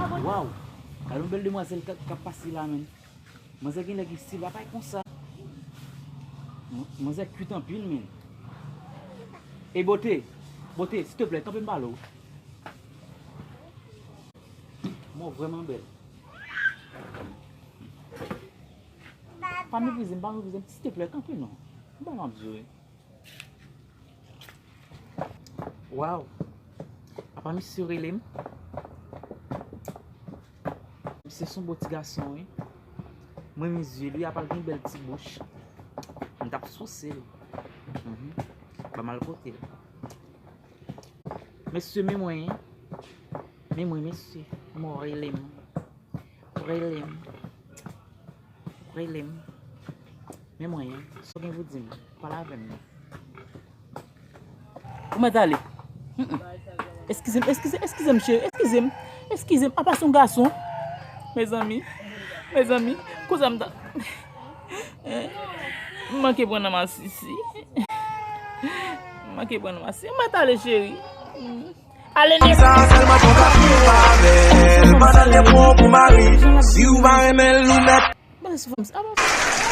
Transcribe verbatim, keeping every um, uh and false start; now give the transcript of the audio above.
Waw! Gade yon bèl demwazèl k ap pase la, menn. Manzè genlè gen stil, pa konsa. Manzè cute anpil, menn. Ey, bote! Bote, silteplè, kanpe m pale w. Mò vrèman bèl. Pa meprize m, pa meprize m, silteplè, kanpe non. M pa m ap di w. Waw! Apa misye rele m? Misye se yon bon ti gason, wi. Mwen, men zye li, apa l gen bèl ti bouch. M t ap souse l. Mhm. Ban m al kote l. Mesye, men mwen, wi. Men mwen, mesye. Mò rele m. Rele m. Rele m. Men mwen, sa w gen pou di m? Pale avè m non. Ou mèt ale. Mm, mm. Eskize m, eskize, eskize m, cheri. Eskize m. Eskize m. Apa se yon gason? Mezanmi. Mezanmi. Kounye a m ta. M manke pran nan masisi. M manke pran nan masisi. Ou mèt ale, cheri. Mm. Ale nèt. Sa sèlman pou pa fè pa bèl. Pandan l te pran pou mari. Si w pa renmen l, ou mèt. Bale sou fanm sa.